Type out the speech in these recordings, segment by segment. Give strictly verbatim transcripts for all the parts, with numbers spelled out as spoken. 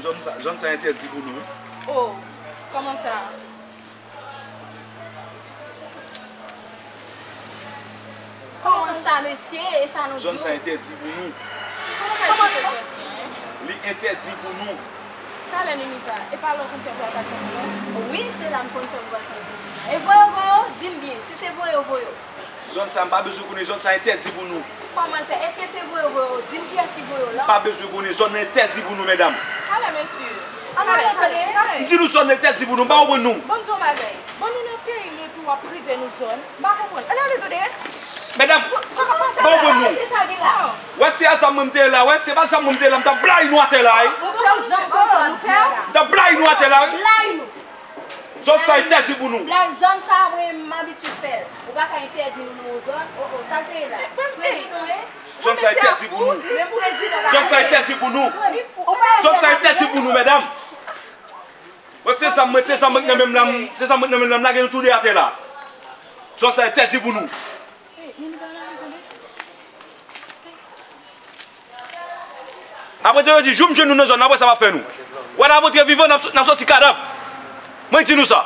Zòn sa, zòn sa entèdi pou nou, wi. Oh, kòman sa? Kòman sa, mesye? E sa nou di w? Zòn sa entèdi pou nou. Kòman sa entèdi? Li entèdi pou nou. Talè, Ninita, e pa la w konn fè pwokasyon pou mwen? Wi, se la m konn fè pwokasyon pou mwen. E voye w voye w? Di m byen, si se voye w voye w. Zòn sa, m pa bezwen konnen, zòn sa entèdi pou nou. Kòman l fè? Èske se voye w voye w? Di m kiyès ki voye w la. M pa bezwen konnen, zòn nan entèdi pou nou, medam. Talè, mesye. Talè, tande. M di nou zòn nan entèdi pou nou, m pa konprann nou. Ban m di w yon bagay. Ban nou nan peyi nou epi w ap prive nou zòn. M pa konprann. Ann ale tande. Medam, m pa konprann nou. Wè si a zam mwen m te ye la, wè si se pa zam mwen m te ye la, m t ap blayi nou atè la, wi. M t ap blayi nou atè la, wi. Zòn sa entèdi pou nou. Blayi zòn sa, mwen, m abitye fè l. Ou pa ka entèdi nou nan yon zòn. Oh, oh, sa l te ye la? Prezidan ye? Zòn sa entèdi pou nou. Menm prezidan pa. Zòn sa entèdi pou nou. Zòn sa entèdi pou nou, medam. Mwen, se zam mwen, se zam mwen k nan men m la, m, se zam mwen k nan men m la, m lage nou tou de atè la. Zòn sa entèdi pou nou. Apre tou yo di, jou m jwenn nou nan zòn nan, apre sa m ap fè nou. Wè n ap rantre vivan, n ap, n ap sòti kadav. Mwen di nou sa.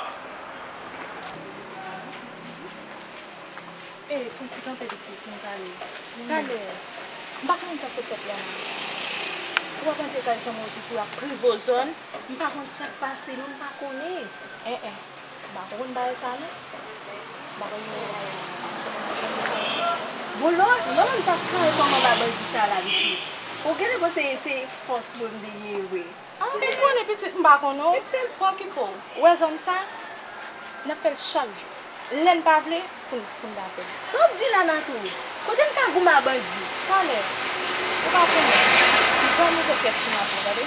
E, fè yon ti kanpe pitit pou m pale. Talè. M pa konnen sa k sot fèt la, non. Ou ap rantre kay zanmi w epi pou y ap prive w zòn. M pa konn sa k pase, non, m pa konnen. En, en. M pa konn bagay sa, non. M pa konn bagay sa. Bon, lò, lò m t ap kare kòm anba bandi sa la, pitit. Ou genlè panse se fòs mwen m te genyen vre. Ah, m konnen, pitit, m pa konnen w. Pran okipe w. Ou wè zòn sa? N ap fè l chak jou. Lè n pa vle, pou n, pou n pa fè l. Sa w ap di la, Natou? Kote n ka goumen a bandi? Talè, ou pa konnen. M pa nouvo pyès ti maten, tande?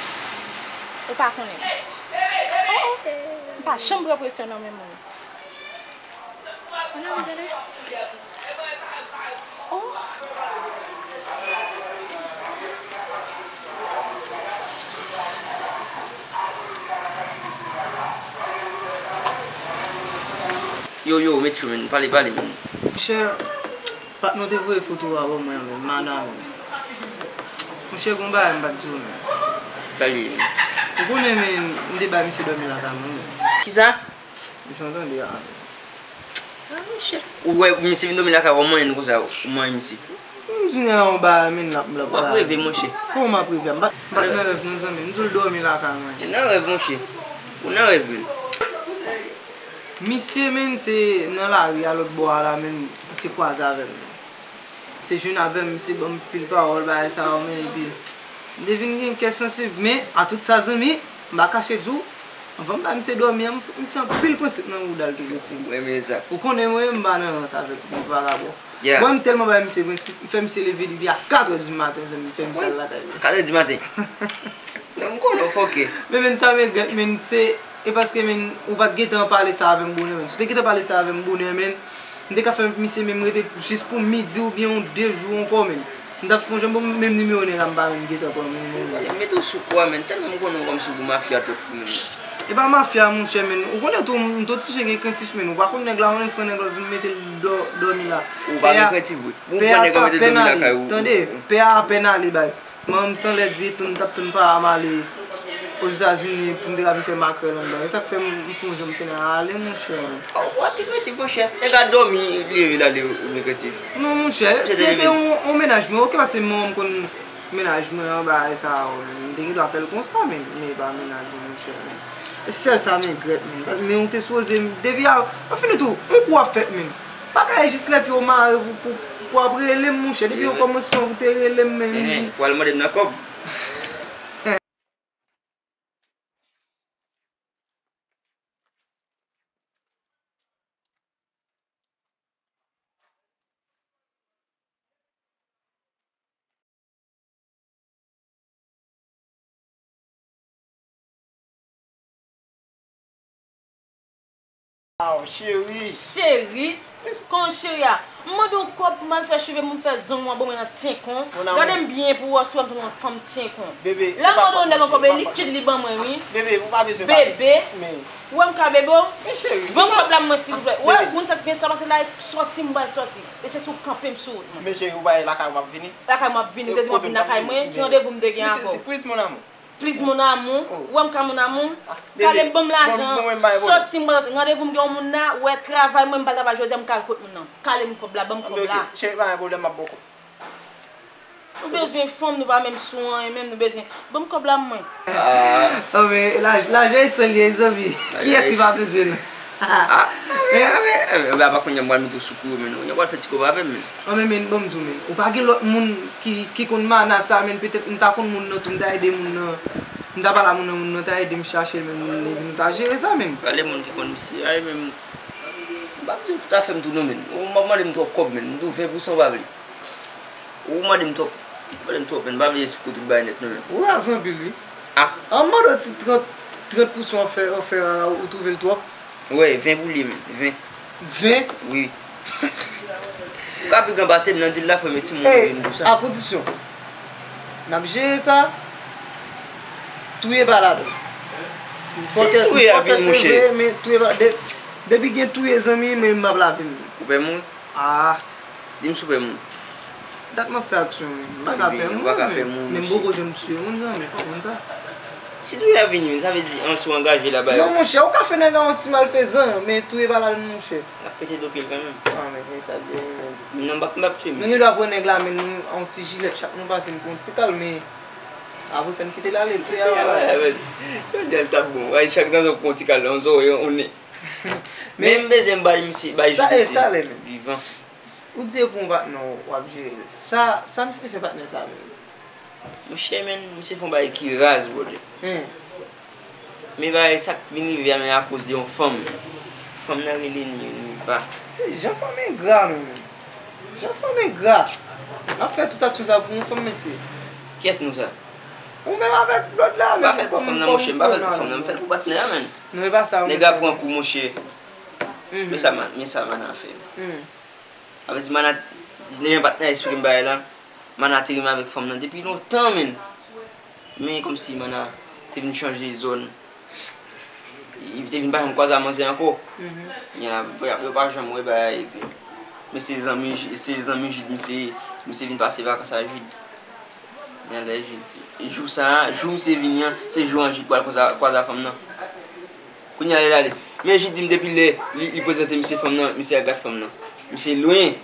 Ou pa konnen. Oh, oh. M pa janm pran presyon nan men moun. Ann ale, tande. Oh. Yo, yo, met chou, men. Pale, pale, men. Monchè, patnè w te voye foto a ban mwen an, men. Mana, men. Monchè, gon bagay m pa t di w, men. Sa l ye, men? Ou konnen, men, m te bay misye dòmi lakay mwen, men. Kisa? Misye tande a. Ah, monchè. Ou wè misye vin dòmi lakay ou, ou manyen l konsa, ou manyen misye. M di nèg la yon bagay, men, l ap, l ap. W ap reve, monchè. Kòman m ap reve? M pa, m pa t nan rèv, non, zanmi. M di w l dòmi lakay mwen. Ou nan rèv, monchè. Ou nan rèv, vre. Misye, men, se nan lari a lòt bò a la, men, misye kwaze avè m. Se jwenn avè m, misye ban m pil pawòl, bagay sa yo, men epi m te vin gen kè sansib. Men, a tout sa, zanmi, m pa kache di w, anvan m bay misye dòmi an, m fout misye anpil prensip nan bouda l tou piti. Ou renmen sa. Ou konnen mwen, m pa nan rans avèk vagabon. Yeah. Mwen, m tèlman bay misye prensip, m fè misye leve depi a katrè di maten, zanmi, m fè misye al lakay li. Katrè di maten? Non, m konnen w fòkè. Men, men, sa m regrèt, men, se, e paske, men, ou pa t gentan pale sa avè m bonè, men. Si w te gentan pale sa avè m bonè, men, m te ka fè misye menm rete jis pou midi oubyen yon de jou ankò, men. M t ap fè yon jan bon, menm nimewo nèg la m pa menm gentan pran, men. Ou pale, m mete w sou kou a, men. Tèlman m konnen w kòmsi w gwo mafya twòp, men. E pa mafya, monchè, men. Ou konnen tou, m t on ti jan gen krentif, men. Ou pa konn nèg la, ou pran nèg la, vin mete l dò-, dòmi la. Ou pa gen krentif, wi. Ou pran nèg la, mete dòmi lakay ou. Tande, pè a apèn ale, baz. Mwen, m sanlè di, tann, m t ap tann pa m ale Ozetazini pou m te ka vin fè makrèl anndan. E sa k fè m, m fè yon jan m fè nan ale, monchè. Oh, w ap pi krentif, monchè. Nèg la dòmi, li leve l ale, ou gen krentif. Non, monchè, si se te yon, yon mennaj mwen, oke, paske mwen, m konn mennaj mwen an, bagay sa yo, m te gen dwa fè l konsa, men, men e pa mennaj mwen, monchè, men. E sèl sa m regrèt, men. Men ou te sipoze, depi a, anfen tou, yon kou ap fèt, men. Pa ka jis lè pye w mare pou, pou, pou ap rele m, monchè. Depi okòmansman ou te rele m, men. Enhen, pou al mande m nan kòb. Aw, cheri. Cheri? Kòman cheri a? M mande w kòb pou m al fè cheve m, pou m fè zong mwen, bon mwen nan tyenkon. Gade m byen pou w wè si w wè m tankou yon fanm tyenkon. Lè m mande yon nèg yon kòb, e likid li ban mwen, wi. Bebe, ou pa bezwen pale. Bebe? Ou wè m ka bebe w? Ban m kòb la mwen, silvouplè. Ou wè, moun sa k byen sa pase la, sòti m pral sòti. E se si w kanpe m sou wout mwen. Men cheri, ou pa lakay ou m ap vini? Lakay mwen ap vini, ou te di m ap vin lakay mwen, ki randevou m te gen avè w? Se sipriz, mon amour. Please mon amour, ou wè m ka mon amour? Kale m, ban m lajan an. Soti, m pral randevou m gen yon moun la, ou wè travay mwen, m pa travay jodi a, m kal kot moun nan. Kale m kòb la, ban m kòb la. Cheri, pa gen pwoblèm, m ap ba w kòb. Nou bezwen fanm, nou pa menm sou anyen, menm nou bezwen. Ban m kòb la mwen. Ah, men, la, lajan e san l ye, zanmi. Kiyès ki pa bezwen l? Ah, men, men, men, apa kounye a m pral mete w sou kou, men, kounye a w pral fè ti kòb avè m, men. An, men, men, ban m di w, men, ou pa gen lòt moun ki, ki konn mana sa, men, petèt m ta konn moun nan tou, m ta ede moun nan, m ta pale a moun nan, moun nan ta ede m chache l, men, moun nan, nou ta jere sa, men. Pale moun ki konn misye, ay, men, m pa bezwen tout afè m tou, non, men. Ou m ap mande m twòp kòb, men, m di w ven pou san ou pa vle. Ou mande m twòp. Ou mande m twòp, men m pa vle esplike w tout bagay nèt non, men. Ou raz anpil, wi. Ah. An mande w ti trant, trant pousan ofè, ofè a, ou twouve l twòp? Wi, ven pou li, men. Ven. Ven? Wi. Ou ka pi gran pase m nan dil la, frè m, e timoun yo vin pou sa. A kondisyon n ap jere sa, touye pa ladan. Si touye a vin, monchè. Men touye pa, de-, depi gen touye zanmi, men m ap lavi m. Ou pè mouri? Ah. Di m si w pè mouri. Dat m ap fè aksyon, men. M pa ka pè mouri, men. Men m poko janm tiye moun, zanmi, pa konn sa. Si touye a vini, sa vle di, an, si w angaje la, ba yo. Non, monchè, ou ka fè nèg la yon ti malfezan, men touye pa ladan, monchè. L ap pete do pye l kanmenm. Ah, men, e sa l vle, men. Non, m p ap, m p ap tiye misye. Nou gen dwa pran nèg la, men nou, yon ti jilèt, chak nou pase, n pran yon ti kal, men apre sa, n kite l ale, touye a pa ladan. Jodi a l t ap bon. Ay, chak nan zòn pran yon ti kal, yon zòrèy, yon nen. Men m bezwen bay misye, bay sa, jodi e talè menm. Vivan. Ou di e pou yon patnè w w ap jere l. Sa, sa misye te fè patnè sa menm? Monchè, men, misye fè yon bagay ki raz, brother. Hmm. Men bagay sa k vin rive a, men akoz de yon fanm. Fanm nan rele Ni, Niva. Se jan fanm engra, menm. Jan fanm engra. N ap fè tout aksyon sa pou yon fanm, mesye. Kiyès nou sa? Ou menm avèk Blòd la, menm. M pa fè l pou fanm nan, monchè. M pa fè l pou fanm nan. M fè l pou patnè a, menm. Non, e pa sa, monchè. Nèg la pran kou, monchè. Mhm. Men sa, men sa Mana fè. Mhm. Sa vle di Mana, jan patnè a eksplike m bagay la, Mana te renmen avèk fanm nan depi lontan, menm. Men kòmsi Mana te vin chanje zòn. Li te vin pa janm kwaze a manzè ankò. Mhm. Kounye a, yo pa janm wè bagay, epi. Men se zanmi, se zanmi Jude, misye, misye vin pase vakans a Jude. Nan lè Jude, jou sa a, jou misye vini an, se jou an Jude pral kwaze, kwaze a fanm nan. Kounye a, lè l ale. Men Jude di m depi lè li, li prezante misye fanm nan, misye al gad fanm nan. Misye lwen.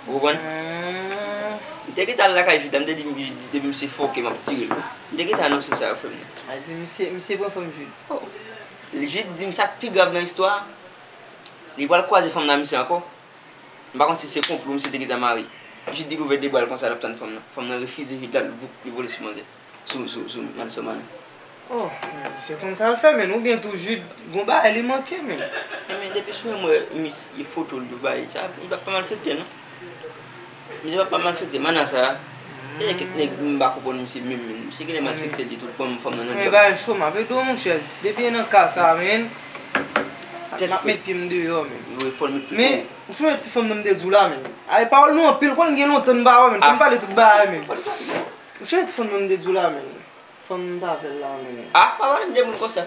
Ou konprann? Hmm. M te gentan al lakay Jude la, m te di Jude depi misye fòkè, m ap tire l. M te gentan anonse sa yo, frè m nan. A di misye, misye pran fanm Jude. Oh. Jude di m sa k pi grav nan istwa a. Li pral kwaze fanm nan misye ankò. M pa konn si se konplo misye te gentan mare. Jude di l ouvè de bra l konsa, l ap tann fanm nan. Fanm nan refize Jude la, l voup, li vole sou manzè. Sou, sou, sou, man, sou man. Oh, men misye konn sa l fè, men oubyen tou Jude, gon bagay li manke, men. Enben, depi sou mwen, m wè misye foto l tou bagay, sa, li pa, pa malfektè, non. Misye pa, pa malfektè, Mana sa. Se de kèk nèg m pa konprann misye menm, men. Misye genlè malfektè li tou, l pran fanm nan nan djòb. Men bagay cho, m ap ede w, monchè. Depi e nan ka sa, men. M ap met pye m deyò, men. Wi, fò l met pye. Men, ou sonje ti fanm nan m te di w la, men. Ay, pawòl nou anpil, konn gen lontan n pa wè, men. Fò n pale tout bagay, men. Ou sonje ti fanm nan m te di w la, men. Fanm m t avè l la, men. Ah, pa pale m de moun konsa.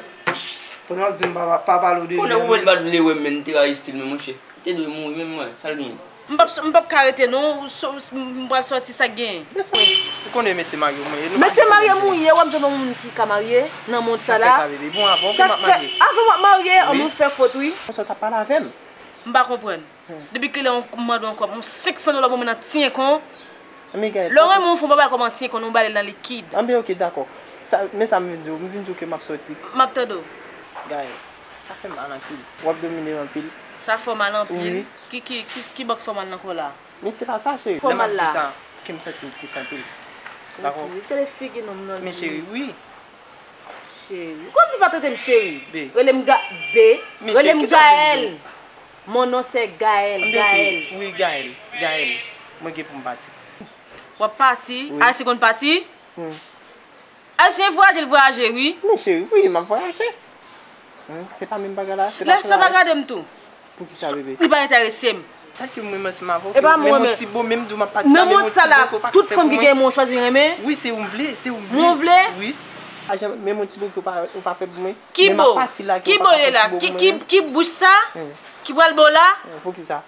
Kounye a w di m pa, pa, pa pale w de li. Kounye a ou wè l pa vle wè m, men, li te rayi stil mwen, monchè. Li te dwe mouri menm, mwen, sa l genyen. M p ap, m p ap ka rete, non. M pral sòti, sa k genyen. Ou konnen mesye marye w, mwen. Mesye marye m, ou ye, w ap jwenn yon moun ki ka marye nan mond sa la. Sa k fè sa, bebe? Bon, avan ke m ap marye. Avan w ap marye, an, moun fè fot, wi. Konsa w t ap pale avè m. M pa konprann. Depi kilè m mande w yon kòb, yon senk san dola pou mwen nan tyenk on. Lè w renmen yon fanm, w pa bay kòb an tyenk on, non, w ba li l nan likid. Anben, oke, dakò. Sa, men sa m vin di w, m vin di w ke m ap sòti. M ap tande w. Gaëlle, sa fè m mal anpil. W ap domine m anpil. Sa fè w mal anpil? Wi. Ki, ki, ki, ki bò k fè w mal nan kò w la? Men se pa sa, cheri. Fè w mal la. Lè m ap di w sa, ke m santi m tris anpil. Dakò? Ou tris? Gade figi nonm nan. Men cheri, wi. Cheri. Ou konn tou pa trete m cheri. Be. Rele m Ga-, Be. Rele m Gaëlle. Mon nom c'est Gaëlle, Gaëlle. Wi, Gaëlle, Gaëlle. Mwen gen pou m pati. W ap pati? Wi. Ayisyen konn pati? Hmm. Ayisyen vwayaje, l vwayaje, wi. Men cheri, wi, m ap vwayaje. Hmm, se pa menm bagay la, se pa sa. Lè sa pa gade m tou. Poukisa, bebe? Li pa enterese m. Tanke mwen, mwen se m avè w. E pa mwen, men yon ti bo, menm di w m ap pati la, men yon ti bo ke w pa ka fè pou mwen. Nan mond sa la, tout fanm ki gen men w chwazi renmen. Wi, se ou m vle, se ou m vle. Mwen vle. Ajan, men yon ti bo ke w pa, w pa fè pou mwen. Ki bo? Ki bo ye la? Ki, ki, ki bouch sa? Ki pral ba w la? Poukisa?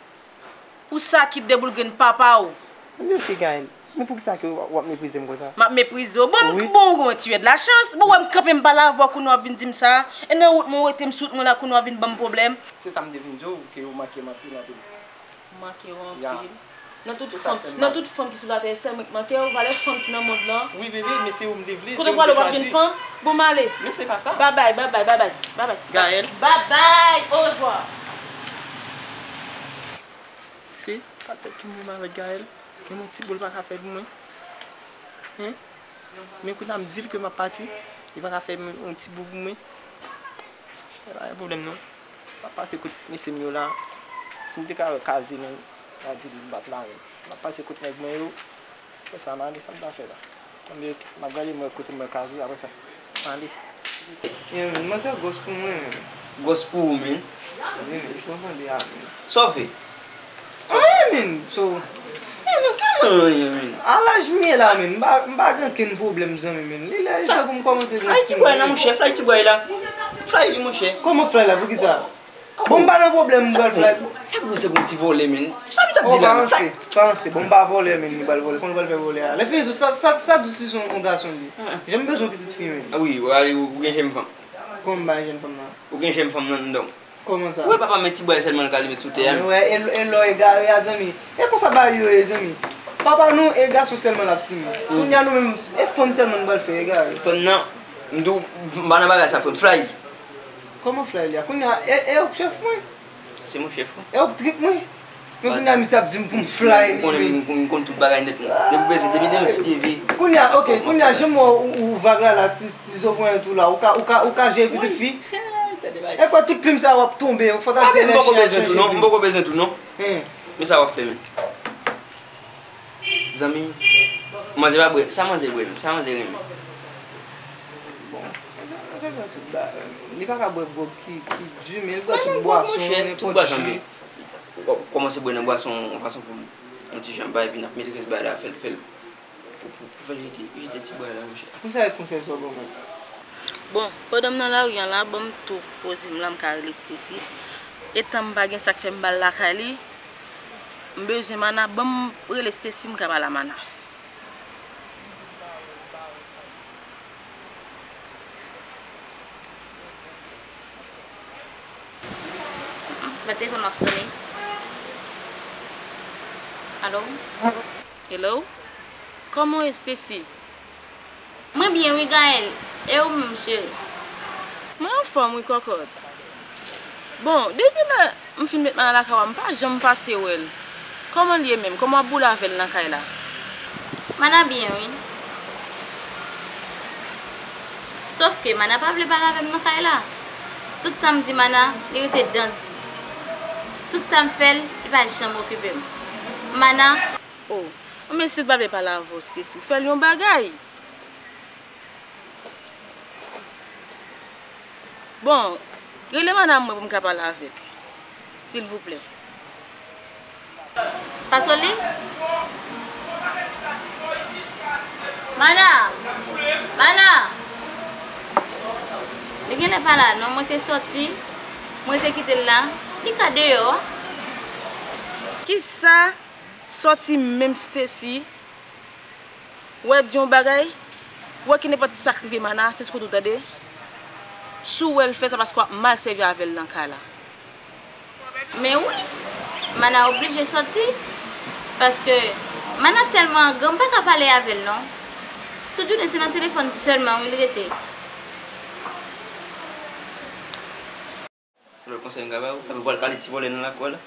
Pou sa ki deboul grenn papa w. Anben, oke, Gaëlle. Men poukisa ke w ap meprize m konsa? M ap meprize w? Bon, wi, bon, ou gon ti yè de lachans. Bon, wè m kanpe m pale avè w, kounye a w ap vin di m sa. E nan wout mwen w rete m sou wout mwen la, kounye a w ap vin ban m pwoblèm. Se sa m te vin di w, ke w manke m anpil, anpil. Manke w anpil. Nan tout fanm, nan tout fanm ki sou latè, sèl mwen ki manke w, valè fanm ki nan mond lan. Wi, bebe, men se ou m te vle, se ou m te chwazi. Kote w prale, w p ap jwenn fanm? Bon, m ale. Men se pa sa. Babay, babay, babay, babay. Gaël. Babay, orevwa. Se pa tèt ki menm avèk Gaël. Menm yon ti bo l pa ka fè pou mwen. Hen? Men kounye a m di l ke m ap pati, li pa ka fè menm yon ti bo pou mwen. Sa pa gen pwoblèm non. M ap pase kot mesye m yo la. Si m te ka wè Kaze menm, m a di l m bat la menm. M ap pase kot nèg mwen yo. Apre sa, m ale, sa m ta fè la? Konbyen, m ap gade m wè kote m wè Kaze, apre sa, m ale. Yo, men, manzè gwòs pou mwen, men. Gwòs pou ou, men? Wi, men, jis mwen tande a, men. Sòfe. Anyen, men, so. Anyen, men, kòman anyen, men? A laj m ye la, men, m pa, m pa gen okenn pwoblèm, zanmi, men. Li lè, li lè pou m kòmanse gen ti moun. Fly ti bway la, monchè, fly ti bway la. Fly li, monchè. Kòman fly la, poukisa? Bon, m pa nan pwoblèm, m pral fè. Sa k bon, se bon ti vòlè, men. Sa misye ap di la, men? Sa pa ranse, pa ranse. Bon, m pa vòlè, men, li pral vòlè. Kòman l pral fè vòlè a? Lè fini tou, sa, sa, sa k di si se yon gason li? Jan m bezwen pitit fi, men. Wi, w a, ou gen jèn fanm. Kòman m pa jèn fanm nan? Ou gen jèn fanm nan anndan w. Kòman sa? Ou wè papa m e ti bway sèlman l ka li met sou tè a, men. Ou wè, e, e lè w egare a, zanmi. E konsa bagay yo ye, zanmi. Papa nou, e gason sèlman l ap simen. Kounye a nou menm, e fanm sèlman nou pral fè egare. Fanm nan, m di w, m pa nan bagay sa, frè m. Fly. Kòman fly li a? Kounye a, e, e ou k chèf mwen? Se mwen chèf ou. E ou k trip mwen? Men kounye a misye ap di m pou m fly li, men. Ou konnen m, m, m konn tout bagay nèt, men. Depi bezwen, depi demen, si Dye vle. Kounye a, ok, kounye a, jan m wè ou, ou vag la, la, ti, ti zo ponyèt ou la, ou ka, ou ka, ou ka jere pitit fi? E kwa tout plim sa w ap tonbe, ou fò ta di lè chyen ap chanje plim. M poko bezwen tou, non. Men sa w ap fè, men. Zanmi m, manzè pa bwè. Sa manzè bwè menm? Sa manzè renmen? Bon, manzè, manzè bwè tout bagay. Li pa ka bwè gwòg ki, ki di, men li bwè tout bwason, nenpòt ji. Tout bwason, men w ap kòmanse bwè nan bwason yon fason pou yon ti jan bay, epi n ap mete rès bagay la, fè l, fè l, pou, pou, pou fè l jete, jete ti bway la, monchè. Pou sa, e konsèy sa w ban mwen? Bon, pandan m nan lari a la, ban m tou poze m la, m ka rele Stacy. Etan m pa gen sa k fè m ba l lakay li, m bezwen Mana, ban m rele Stacy, m ka pale a Mana. Bat telefòn m ap sonnen. Alo? Hello? Kòman w ye, Stacy? Mwen byen wi, Gaëlle. E ou menm, cheri? Mwen anfòm wi, kòkòt. Bon, depi lè m fin met Mana lakay w a, m pa janm pase wè l. Kòman l ye menm? Kòman w ap boule avè l nan kay la? Mana byen wi. Sòf ke Mana pa vle pale avè m nan kay la. Tout sa m di Mana, li rete dan di. Tout sa m fè l, li pa janm okipe m. Mana. Oh, men si l pa vle pale avè w, Stacy, ou fè l yon bagay. Bon, rele Mana mwen pou m ka pale avè l, silvouplè. Pasoli? Mana! Mana! Li genlè pa la non, mwen te sòti, mwen te kite l la. Li ka deyò a. Kisa? Sòti menm Stacy. Wè, di yon bagay, wè ki nenpòt sa k rive Mana, se sou kote w tande. Si w wè l fè sa, paske w ap mal sèvi avè l nan kay la. Men wi, Mana oblije sòti, paske Mana tèlman angran, m pa ka pale avè l non. Tout jounen se nan telefòn sèlman wi l rete. Lòt konsèy m ka ba ou, ou pral kale ti vòlè nan lakou a la.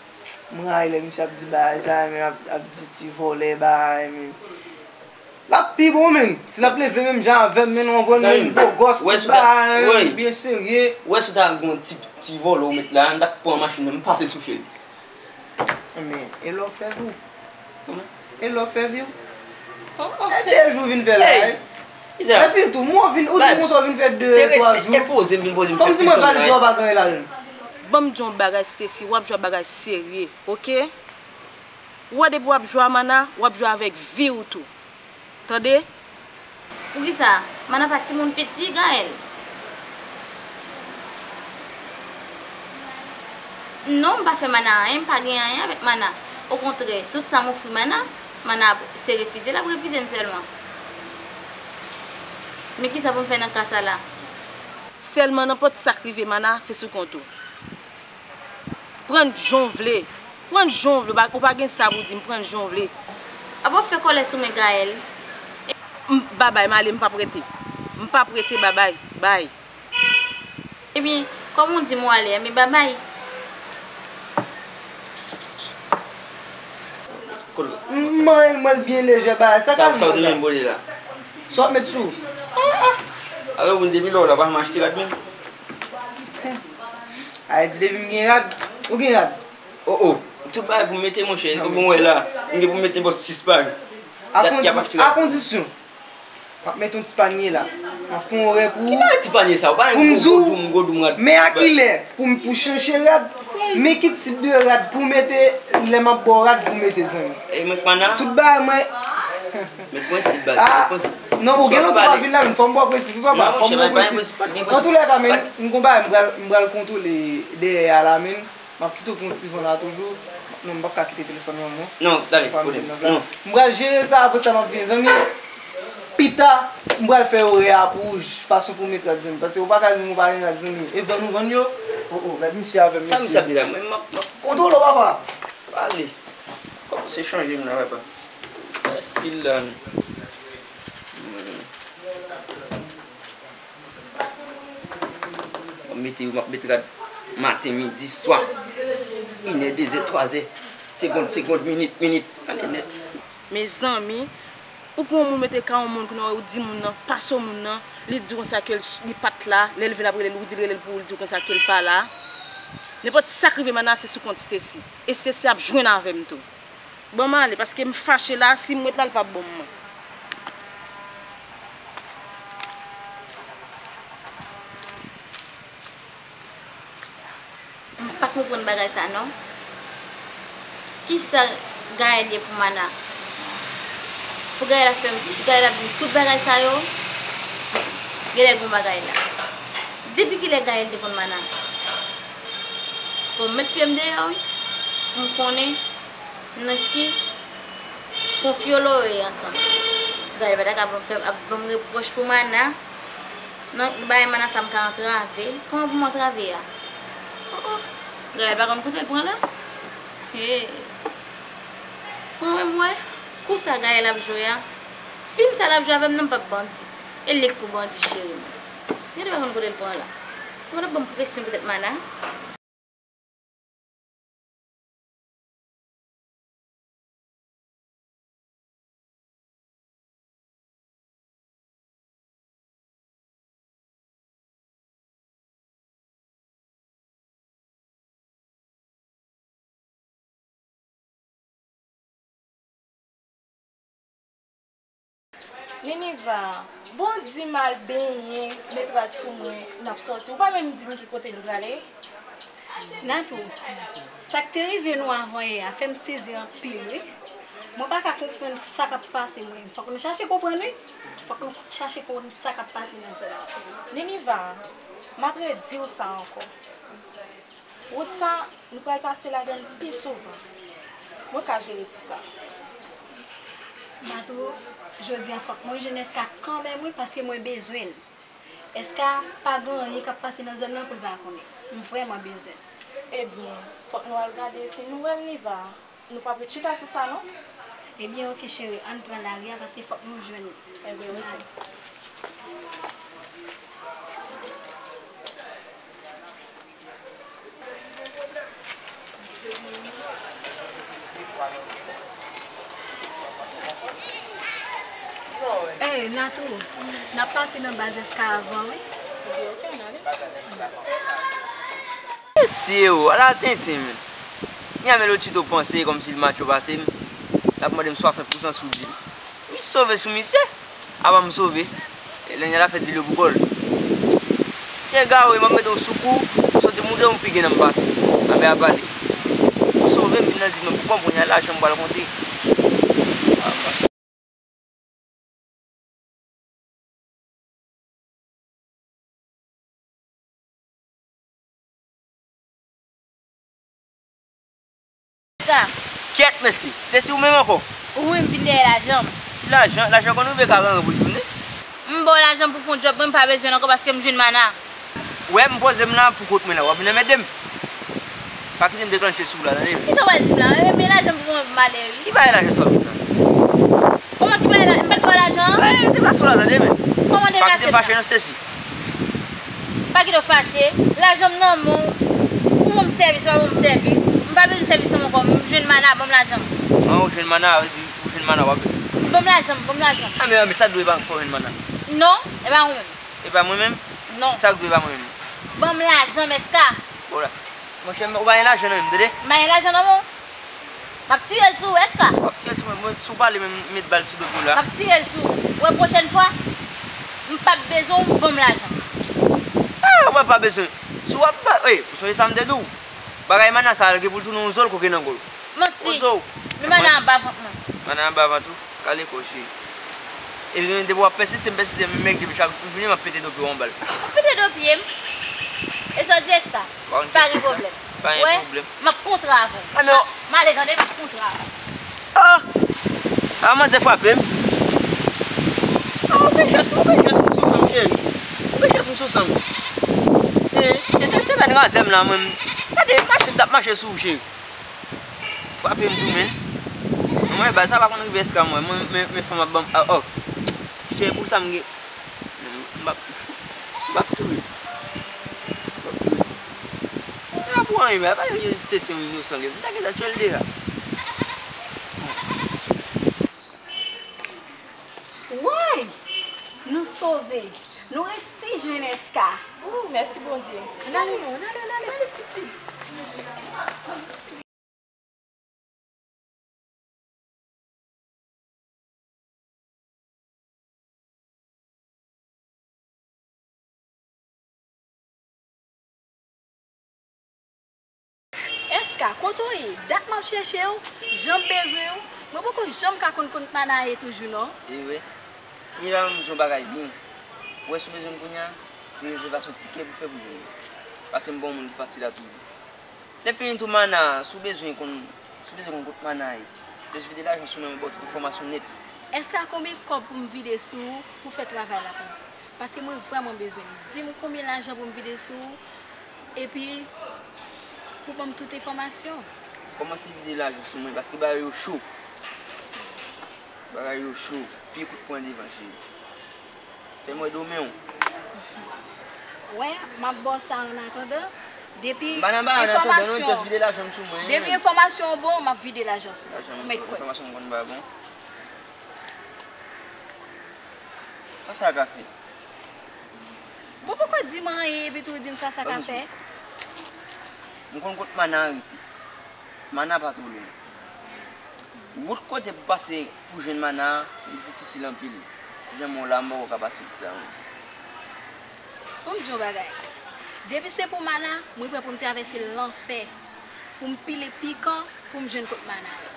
M rayi lè misye ap di bagay sa, men ap, ap di ti vòlè bagay, men. L ap pi bon, men. Si l ap leve menm jan avè m, men, ou konprann, men, bò gòs, tout bagay, byen serye. Ou wè si w ta gon ti, ti vòlè ou met la, m t ap pran machin nan, m pase sou fye l. Men, e lè w fè vou? Kòman? E lè w fè vi w? Oh, oh. E de jou vin fè la, wi. Lè fini tou, mwen vin, ou di konsa w vin fè de, twa jou. Kòmsi mwen valiz ou pa gen anyen ladan l. Ban m di yon bagay, Stacy, w ap jwe ak bagay serye, oke? Ou wè depi w ap jwe a Mana, w ap jwe avèk vi w tou. Tande? Poukisa? Mana pa timoun piti, Gaëlle? Non, m pa fè Mana anyen, m pa gen anyen avèk Mana. Okontrè, tout sa m ofri Mana, Mana ap, se refize l ap refize m sèlman. Men kisa pou m fè nan ka sa la? Sèlman nenpòt sa k rive Mana, se sou kont ou. Pran l jan w vle. Pran l jan w vle. Ou pa, ou pa gen sa pou di m, pran l jan w vle. Apa w fè kòlè sou mwen, Gaël? M, babay, m ale, m p ap rete. M p ap rete, babay. Bay. Ebyen, kòm ou di m w ale, ebyen, babay. Kote w? M manyen l, mwen l byen lejè, bagay. Sa ka rive, sa w te menm bole la? Sa w ap met sou? Avè moun depi lè w la, w pa janm achte rad menm? A di depi m gen rad, ou gen rad? O, o, tout bagay pou m mete, monchè. Bon, wè la, m gen pou m mete nenpòt sis paj. A kondi-, a kondisyon. M ap mete yon ti panye la. M ap fè yon orè pou ou. Ki bagay ti panye sa? Ou pa pou m di w, gwo doum, gwo doum rad. Men a ki lè pou m, pou chanje rad? Men ki tip de rad pou mete lè m ap ba w rad pou mete, zanmi? E mwen k Mana? Tout bagay mwen. Men prensip, baz, ah, men prensip. Non, ou gen lontan w ap vin la, men fò m ba w prensip, wi, papa. Non, fò m ba w prensip. Antoulèka, men, m gon bagay, m pral, m pral kontwole dèyè a la, men. M ap kite w pou yon ti van la toujou. Non, m p ap ka kite telefòn nan, non. Non, dale, kote m? Non. M pral jere sa, apre sa m ap vini, zanmi. Pita, m pral fè orè a pou ou, fason pou w met rad, zanmi. Paske ou pa ka di m ou pa gen rad, zanmi. E vann ou vann yo? O, o, gad misye avè m, mesye. Sa misye ap di la? Mwen, m ap, m ap kontwole w, papa. Pale. Kòmanse chanje m la, papa. Sa stil la, non. Hmm. M ap mete yo, m ap met rad maten, midi, swa. Inè, dezè, twazè. Segond, segond, minit, minit. Ale nèt. Mezanmi, ou pran yon moun mete ka yon moun kounye a, ou di moun nan, pase moun nan, li di w konsa ke l, li pa t la, lè l vin ap rele l, ou di l rele l pou ou, li di w konsa ke l pa la. Nenpòt sa k rive Mana, se sou kont Stacy. E Stacy ap jwenn avè m tou. Ban m ale, paske m fache la, si m ret la, l p ap ban m mwen. M pa konprann bagay sa non. Kisa Gaël ye pou Mana? Pou Gaël ap fè m, pou Gaël ap di m tout bagay sa yo? Genlè gon bagay la. Depi kilè Gaël te konn Mana? Fò m met pye m deyò wi. Pou m konnen nan ki konfyolo yo ye ansanm. Gaël pa ta ka fè, ap ban m repwòch pou Mana. Nan bagay Mana sa m ka antrave. Kòman pou m antrave a? Oh, oh. Gaël pa konn kote l pran la? Hey. Mwen menm, m wè kou sa Gaël ap jwe a. Fim sa l ap jwe avè m nan, m p ap bandi. E li k pou bandi, cheri mwen. Li pa konn kote l pran la. Ou pa t ap ban m presyon poutèt Mana? Niniva, bon di m al benyen, met rad sou mwen, n ap sòti. Ou pa menm di m ki kote n prale. Natou, sa k te rive nou avan yè a fè m sezi anpil, wi. Mwen pa ka konprann sa k ap pase mwen. Fòk nou chache konprann, wi. Fòk nou chache konn sa k ap pase nan zòn nan. Niniva, m ap redi w sa ankò. Wout sa, nou pral pase ladan l pi souvan. Mwen ka jere ti sa. Natou, jodi a fòk mwen jwenn Eska kanmenm, wi, paske mwen bezwen l. Eska pa gen anyen k ap pase nan zòn nan pou l pa konnen? M vrèman bezwen l. Ebyen, fòk nou al gade si nou wè l, Niva. Nou p ap ret chita sou sa, non. Ebyen, oke, cheri, ann pran lari a, paske fòk nou jwenn li. Ebyen, oke. Ey, Natou, n ap pase nan baz Eska avan, wi. Mesye o, ala tenten, men. Ni a Melo Tito panse kòmsi l matcho pase m. L ap mande m swasant pousan sou di l. M sove sou misye. Apa m sove? E lè n y al afè di l yo pou kò l. Ti egare, m ap mete w sou kou, m soti m woule w pi gen nan m pase. Apre a pale. M sove, m vin nan di m pou kò m kounye a, lajan m pral konte. Kyèt, mesye. Stacy, ou menm ankò? Wi, m vin dèyè lajan m. Ki lajan? Lajan konn rive ka rann pou l tounen. M ba w lajan pou fè yon djòb, mwen m pa bezwen l ankò paske m jwenn Mana. Wè, m poze m la pou kont mwen la, w ap vin anmède m. Pa kite m deklanche sou w la, tande. Kisa w al di m la? Men lajan m pou mwen pou m ale, wi. Ki bagay lajan sa w di m la? Kòman ki bagay la? M pa t ba w lajan an? Deplase w la, tande, men. Kòman deplase m? Pa kite m fache, non, Stacy. Pa kite w fache. Lajan m nan men w. Ou ban m sèvis, ou pa ban m sèvis. M pa bezwen sèvis nan men w ankò. M jwenn Mana, ban m lajan m. An, ou jwenn Mana, ou jwenn Mana, w ap. Ban m lajan m, ban m lajan m. A, men, men sa dwe pa fè w jwenn Mana. Non, e pa ou menm. E pa mwen menm? Non. Sa k dwe pa mwen menm? Ban m lajan m, Eska. Bon, la. Monchè, ou pa gen lajan nan men m, tande? M pa gen lajan nan men w. M ap tire l sou ou, Eska. W ap tire l sou mwen, mwen, si w pale menm, m met bal sou do pye w la. M ap tire l sou ou. Ou wè pwochèn fwa, m p ap bezwen w, ban m lajan. Ah, ou pa, pa bezwen. Si w ap ba, ey, ou sonje sa m te di w? Bagay Mana sa, l gen pou l tounen yon zòl koke nan gòl. Manti. Ozo. Men Mana anba vant mwen. Mana anba vant ou? Kale kò w, cheri. Ebyen, depi w ap pèsiste, m pèsiste, men nèg depi chak jounen m ap pete do pye w yon bal. W ap pete do pye m? E sa w di Eska? Pa gen pwoblèm. Pa gen pwoblèm. M ap kontre avè w. A, men m ale tande, m ap kontre avè w. Ah! Ah, manzè frape m. Ah, ou fè jès, ou fè jès m sou san m, cheri. Ou fè jès m sou san m. Eh, se te semèn razè m la, mwen. Gade, mache, m t ap mache sou ou, cheri. Frape m tou, men. Mwen, bagay sa pa konn rive Eska mwen. Mwen, men, men fanm ap ban m, ah, oh. Cheri, pou sa m gen. M p ap, m p ap touye. M p ap touye. Se pa pou anyen, men, pa yon Stacy yon inosan, gen. M ta gentan tchwe l deja. Woy! Nou sove! Nou resi jwenn Eska! Ooh, mèsi Bondye! Ann ale non, ann ale, ann ale, ann ale pitit! Eska, kote w ye? Dat m ap chèche w, jan m bezwen w. Mwen poko janm ka konn kot Mana ye toujou non. E vre. Kounye a la m di yon bagay byen. Ou wè si w bezwen m kounye a, se rezèvasyon tikè pou fè pou jwenn mwen. Paske m pa yon moun ki fasil a touye. Lè fini tou Mana, si w bezwen konn, si w bezwen konn kot Mana ye, jis vide lajan sou mwen, m ba w tout enfòmasyon nèt. Eska konbyen kòb pou m vide sou ou pou fè travay la pou mwen? Paske mwen vrèman bezwen l. Di m konbyen lajan pou m vide sou ou, epi pou ban m tout enfòmasyon. Kòmanse vide lajan sou mwen, paske bagay yo cho. Bagay yo cho. Pye kout pwen devan, cheri. Fè m wè do men w. Wè, m ap ba w sa an atandan. Depi enfòmasyon, depi enfòmasyon an bon, m ap vide lajan sou ou. Ou mèt kwè. Enfòmasyon m konn pa bon. Sa sa ka fè? Bon, poko di m anyen epi tou di m sa sa ka fè. M konn kot Mana rete. Mana pa twò lwen. Wout kote pou pase pou jwenn Mana a, li difisil anpil. Jan m wè w la, m poko ka pase wout sa a, non. Pou m di w yon bagay, depi se pou Mana, mwen prè pou m travèse lanfè, pou m pile pikan, pou m jwenn kot Mana ye.